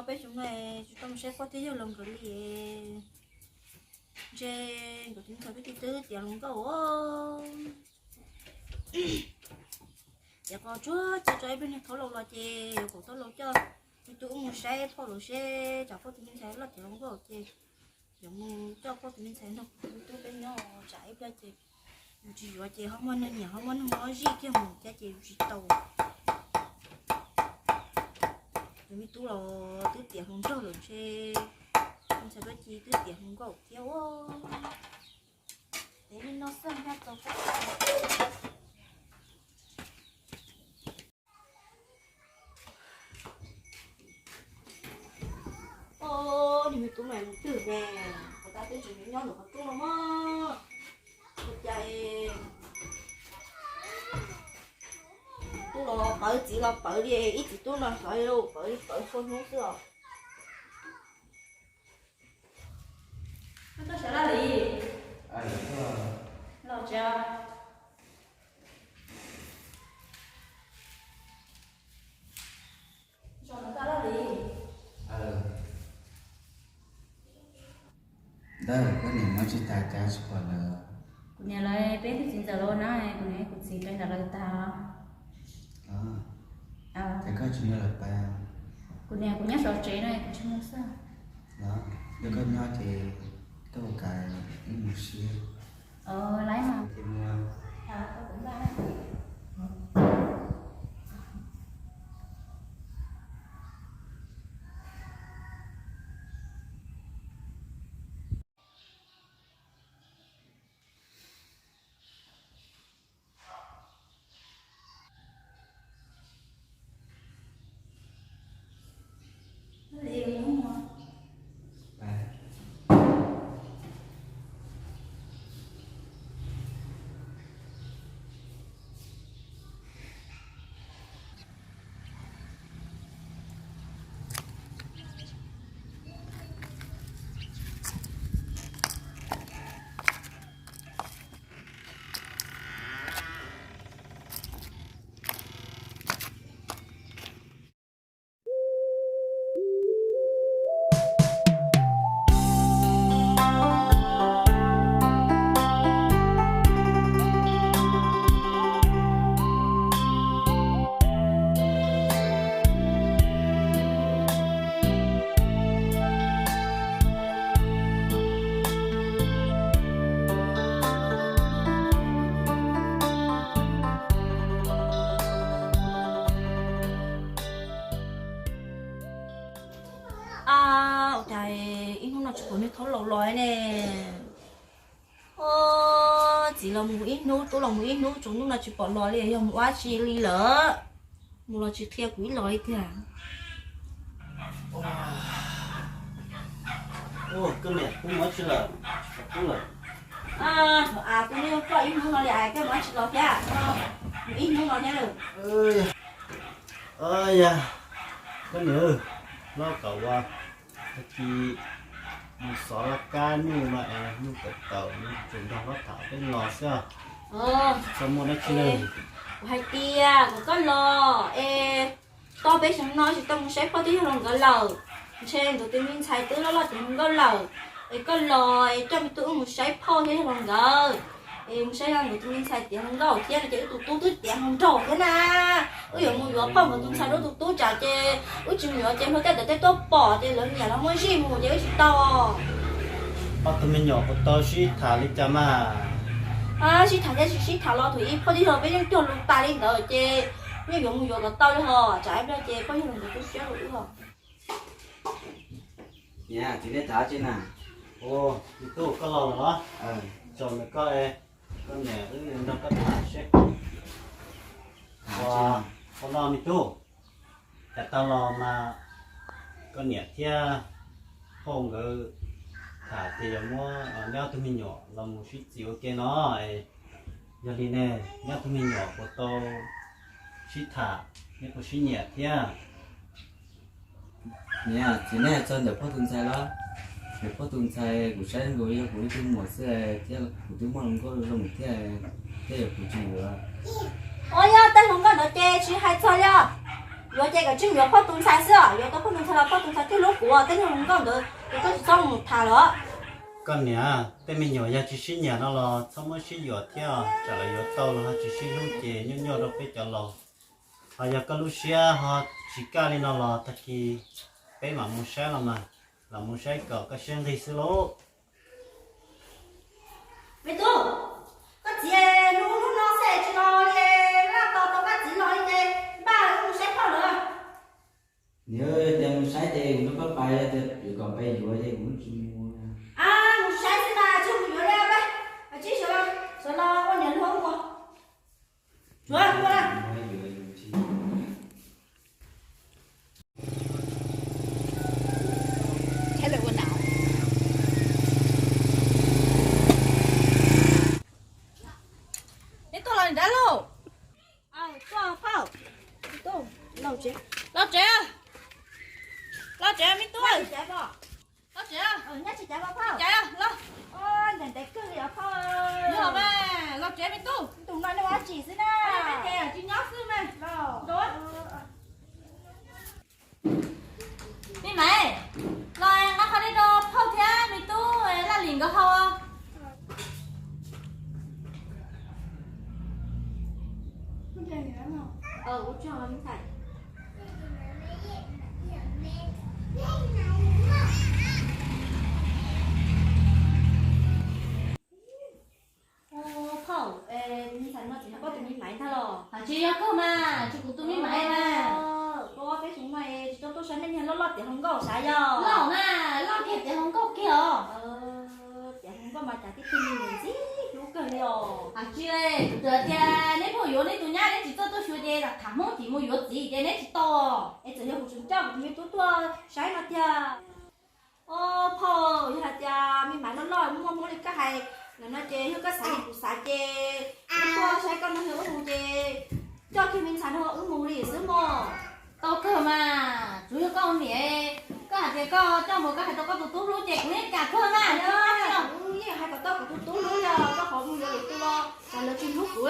Peb xyoo no tsis tau mus saib pog thiab yawg laus nkawd li. Ntshe nkawd tus me ntxhais twb tiav hluas nkauj. Ces qhov tsuag tsuag tso ib pliag niag thaub laus los ces yuav kom thaub laus coj me tub wb mus saib pog lawv seb tsam pog tus me ntxhais loj tiav hluas nkauj ces yuav mus coj pog tus me ntxhais nrog kuv me tub peb nyob tsam ib pliag ces yus tsis yuav ces ho muaj neeg nyiam ho muaj neeg mob zij kiag mus thiab ces yus tsis tau. Tus me tub los twb tiav hluas nraug lawm ntshe, tus ntxhais dab tsi twb tiav hluas nkauj thiab ua. Ces li no xwb npaj tau koj. Niag me tub no mus twg ne? Puas tab twb tseem nyob ntawm qhov rooj no mog. Ua cas tub los pawv txiv los pawv li ib txiv tub no xyov li pawv li pawv txhua hnub xwb os. Koj tuaj sawv laj li? Los tsis? Ntawd koj niam muab tsis tas cas tsis pom lawv. Kuv niam lawv peb tug txiv ntxawm los na, kuv niam kuv txiv peb ntawd lawv tag. Ces koj tsis nrog lawv pab? Kuv niam kuv nyob saum tsev no kuv tsis mus xwb. Yog koj nyob ces koj ua cas wb mus siab. Laiv mas. Ua cas ib hnub no tsis pom niag thaub laus los ne? Txiv los mus ib hnub, tub los mus ib hnub, tsaus ntuj no tsis pom los li, yog mus ua dab tsi li lawm? Mus los tsis qhia kuv ib los li tiag. Koj niam, kuv mus dab tsi lawm? Kuv lawm. Thaum as kuv niaj koj ib hnub no li es koj mus dab tsi los thiab? Mus ib hnub no thiab lawm. Yog, koj niam, los kom ua, tag kis mus xov laj kab nyuj no es nyuj tawm tawm, tseem nrog koj tham peb los xwb. Tsis tau muaj dab tsi li. Kuv hais tias kom koj los es, tau peb xyoo no tsis tau mus saib pog thiab yawg laus nkawd lawm. Ntshe nkawd tus me ntxhais twb loj loj tiav hluas nkauj lawm, es koj los es coj me tub wb mus saib pog thiab yawg laus nkawd, es mus saib nkawd tus me ntxhais tiav hluas nkauj thiab no ces wb tus tub twb tiav hluas nraug thiab na. Wb yuav mus yuav pog nkawd tus ntxhais rau tus tub tsam ces wb tsis mus yuav ces luag tej ntawd tej tuaj pom ces lawv nyiam los muaj zij mus ces wb tsis tau. Ob tug me nyuam puas tau sib tham li cas mas? Sib tham thiab tsis sib tham los thaum ub pog thiab yawg peb yeej cog lus tas li ntawd ces yeej yuav mus yuav kom tau li hos, tsam ib pliag ces pog yawg laus nkawd tu siab rau wb hos. Niam, txiv nej tham tsi na? Ua, me tub, koj los lawm los? Tsaus ntawm koj, koj niam wb nrog koj tham seb. Ua, koj los me tub, cas tau los mas koj niam thiab phauj nkawd tham tias yuav muab neb ob tug me nyuam los mus sib txis ua ke no. Yog li ne, neb ob tug me nyuam puas tau sib tham, neb puas sib nyiam thiab? Niam, txiv, nej txog ntawm phauj tus ntxhais los? Ntawm phauj tus ntxhais kuv saib nkaus yog kuv ib tug muam xwb thiab kuv twb muaj hluas nkauj zoo thiab, thiab yog kuv tsis yuav. Ua, yog tej hluas nkauj ntawd ces tsis hais txog li os. Yuav ces kom tsij mus yuav phauj tus ntxhais xwb os, yuav tau phauj tus ntxhais los phauj tus ntxhais twb hlub kuv, tej neeg hluas nkauj ntawd kuv twb tsis txhob mus tham lawm. Koj niam, tej me nyuam yog tsis sib nyiam no los txhob muab sib yuam thiab, tsam lawv yuav tau los ho tsis sib hlub ces nyuaj nyuaj rau peb cov laus. Ho yog koj lub siab ho tsis kaj li no los tag kis peb mam mus saib los mas, los mus saib kom koj siab nqig xwb lauj. Me tub, koj txiv hnub hnub no xwb tsis los li, laj tos tau koj txiv los li ces npaj wb mus saib phauj lawm. Niam, yog tias mus saib ces kuv nrog koj pais, yog tias yuav kom pais yuav ces kuv tsis mus. Mus saib xwb mas tsis mus yuav li, peb tsib sawv los ua niam hluas mus. Tsuav ua Neb tuaj los nrad lauj. Los tsev, los tsev, me tub. Los tsev, los. Yog mas, los tsev me tub. Tus no ua tsi xwb na? Tsis nyob xwb mas. Me Maiv, los nqa qhov dej rau phauj thiab me tub Laj Lis nkawd haus. Phauj, tus me ntxhais no tseem yog koj tus me Maiv ntag los? Tsis yog kawg mas, tsis kuv tus me Maiv mas. Koj peb xyoo no tsis tau tuaj saib nej niag loj loj tiav hluas nkauj sav yog? Loj mas, loj kiag tiav hluas nkauj kiag os. Tiav hluas nkauj mas cas tib tug me ntxim hlub kawg li os. Tsis, kuv twb tias neb pheej yuav neb tus nyab, neb tsis txawj tuaj xyuas ces tham Hmoob tim mus yuav txiv ces neb tsis tau. Es txawm yog kuv tseem coj kuv tus me tub tuaj saib no tiag. Phauj, yog hais tias me Maiv loj loj muaj Hmoob li koj hais no ces yog koj xav li kuv xav ces wb tuaj saib koj no yog wb mus ces coj kiag me ntxhais no wb mus li xwb mog. Tau kawg mas, tsuas yog koj niam, koj hais tias koj coj mus koj hais rau koj tus tub hlub ces kuv yeej kam kawg mas. Kuv yeej hais kom koj kuv tus tub hlub yog koj qhov mus yuav lwm tus los cas lawv tsis hlub kuv.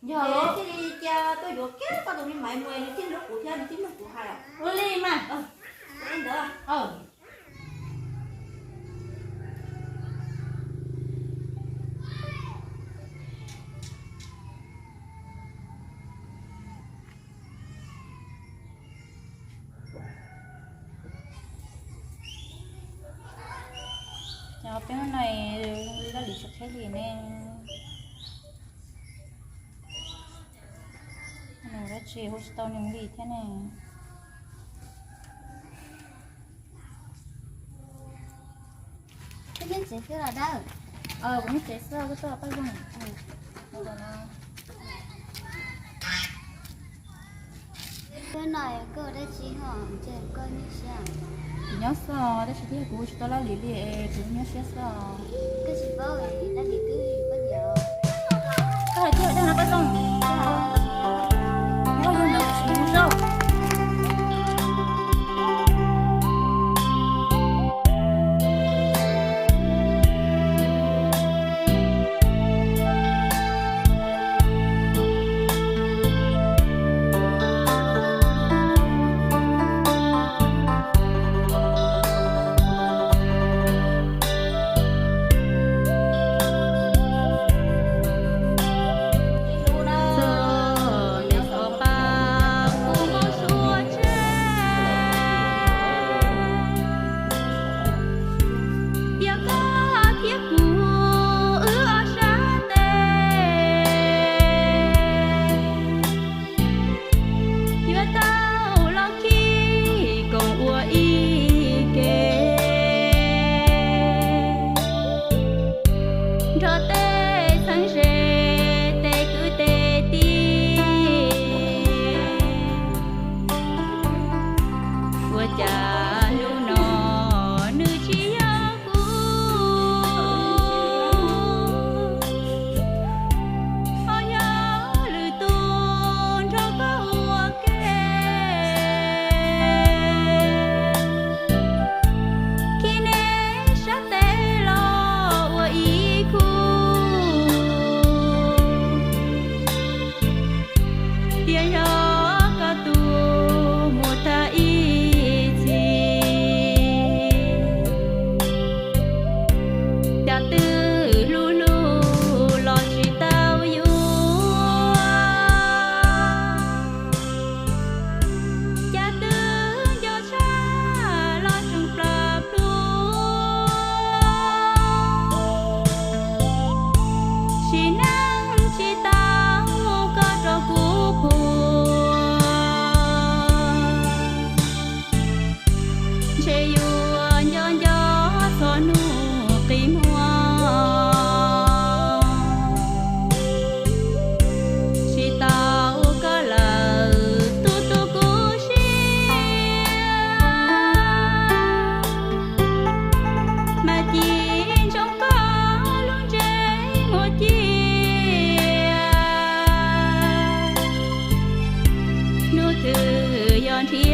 Yog thiaj li cia tuaj yuav kiag koj tus me Maiv mus nws thiaj hlub kuv thiab nws thiaj mloog kuv hais. Ua li mas. Ntawd. Peb hnub no Laj Lis tsis qheb li ne. Nws dab tsi hu tsis tau nws li thiab ne. Koj nyob tsev xwb los dawb? Kuv nyob tsev xwb, koj tuaj pab zoo. Hnub no koj ua dab tsi ho ntshe koj nyuaj siab? Kuv nyob xwb os, tab sis twb yog kuv hu tsis tau Laj Lis li es kuv nyuaj siab xwb os. Koj tsis paub Laj Lis twb yug poj niam. Koj hais tias dab no pab zoo. Nyob yug ntawd tsis mus zauj. Yog koj thiab kuv wb ob sab tes, yuav tau los khib koom ua ib ke. Nrog tej txheeb ze, tej kwv tej tij, ua cas hnub no nws tsis yog kuv, ho yog lwm tus nrog koj ua ke. Khib neb sab tes los ua ib khub, thiaj yog koj tus Twb yog nrhi